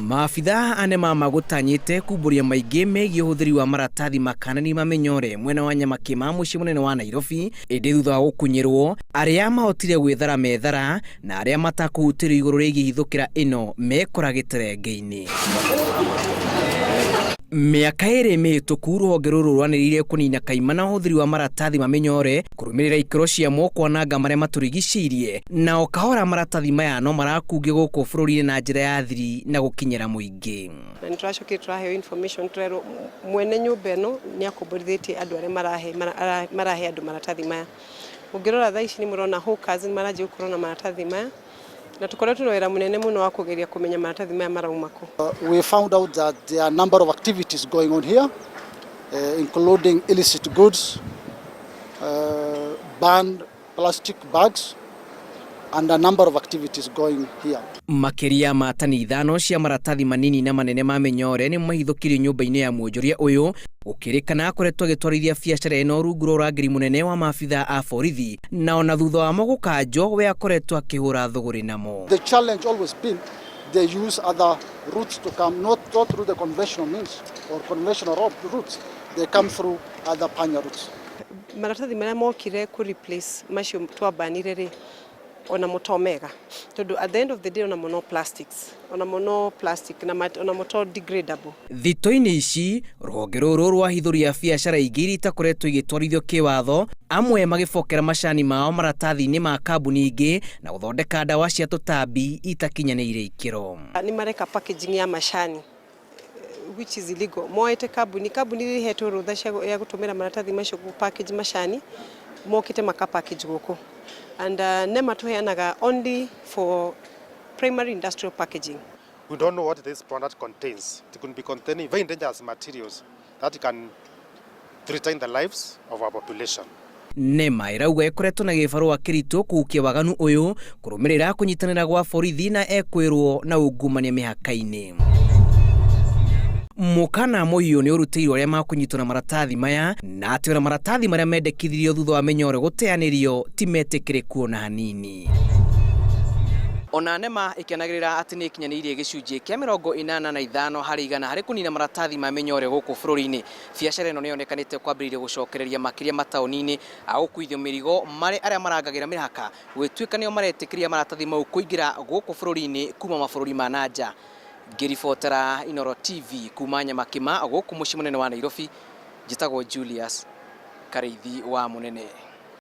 Maabitha a NEMA magũtanyĩte kumbũria maingĩ megiĩ ũhũthĩri wa maratathi makanani ma mĩnyore mwena wa Nyamakima mũciĩ mũnene wa Nairobi, ĩndĩ thutha wa gũkunyĩrwo arĩa mahotire gwĩthara methara na arĩa matakũhutĩrio igũrũ rĩgiĩ hithũkĩra ĩno mekora gĩterenge-inĩ. Mĩaka ĩrĩ mĩhĩtũku rũhonge rũrũ rwanĩrĩire kũnina kaimana ũhũthĩri wa maratathi ma mĩnyore kũrũmĩrĩra ikĩro ciamo kwananga marĩa matũrigicĩirie, na o kahora maratathi maya no marakungio gũkũ bũrũri-inĩ na njĩra ya thiri na gũkinyĩra mũingĩ. Na nĩ tũracokire tũraheo information tũrerwo mwene nyũmba ĩno nĩ akomborithĩtie andũ arĩa marahe marahe andũ maratathi maya. Ũngĩrora thaa ici nĩ mũrona hawkers nĩ maranjia gũkorwo na maratathi maya, na tũkoretwo na wĩra mũnene mũno wa kũgeria kũmenya maratathi maya marauma kũ. We found out that there are a number of activities going on here, including illicit goods, banned plastic bags, and a number of activities going here. Makĩria ma tani 5 cia maratathi manini na manene ma mĩnyore nĩ mahithũkirio nyũmba-inĩ ya mwonjoria ũyũ, gũkĩrĩkana akoretwo agĩtwarithia biacara ĩno rungu rwa ũrangĩri mũnene wa maabitha a borithi, na ona thutha wamo gũkanjwo we akoretwo akĩhũra thũgũrĩ namo. The challenge always been they use other routes to come, not through the conventional means or conventional routes, they come through other panya routes. Maratathi marĩa mokire kũ replace macio twambanire rĩ, ona to mega, tondũ at the end of the day onamo no plastics, onamo no plastic na onamo to degradable. Thito-inĩ ici rũhonge rũrũ rwahithũria biacara ingĩ iria itakoretwo igĩtwarithio kĩwatho, amwe magĩbokera macani mao maratathi-inĩ ma kambuni ingĩ na gũthondeka ndawa cia tũtambi itakinyanĩire ikĩro. Nĩ mareka packaging ya macani which is illegal. Moete kambuni iria ihetwo rũtha cia ya gũtũmĩra maratathi macio gũ package macani, mokĩte maka package gũkũ. And NEMA tũheanaga only for primary industrial packaging. We don't know what this product contains. It could be containing very dangerous materials that can threaten the lives of our population. NEMA ĩrauga ĩkoretwo na gĩbarũa kĩritũ kũhukia waganu ũyũ kũrũmĩrĩra kũnyitanĩra gwa borithi na ekwĩrwo na ungumania mĩhaka-inĩ. Mũkana mũhiũ nĩ ũrutĩirwo arĩa makũnyitwo na maratathi maya, na atĩ ona maratathi marĩa mendekithirio thutha wa mĩnyore gũteanĩrio ti metĩkĩrĩku ona hanini. Ona NEMA ĩkĩanagĩrĩra atĩ nĩ ĩkinyanĩirie gĩcunjĩ kĩa 85 harĩ igana harĩ kũnina maratathi ma mĩnyore gũkũ bũrũri-inĩ. Biacara ĩno nĩ yonekanĩte kwambĩrĩria gũcokereria makĩria mataũni-inĩ agũkuithio mĩrigo marĩ arĩa marangagĩra mĩhaka gwĩtuĩka nĩo maretĩkĩria maratathi mau kũingĩra gũkũ bũrũri-inĩ kuma mabũrũri ma na nja. Ngĩribotera Inooro TV kuma Nyamakima gũkũ mũciĩ mũnene wa Nairobi, njĩtagwo Julius Karĩithi wa Mũnene.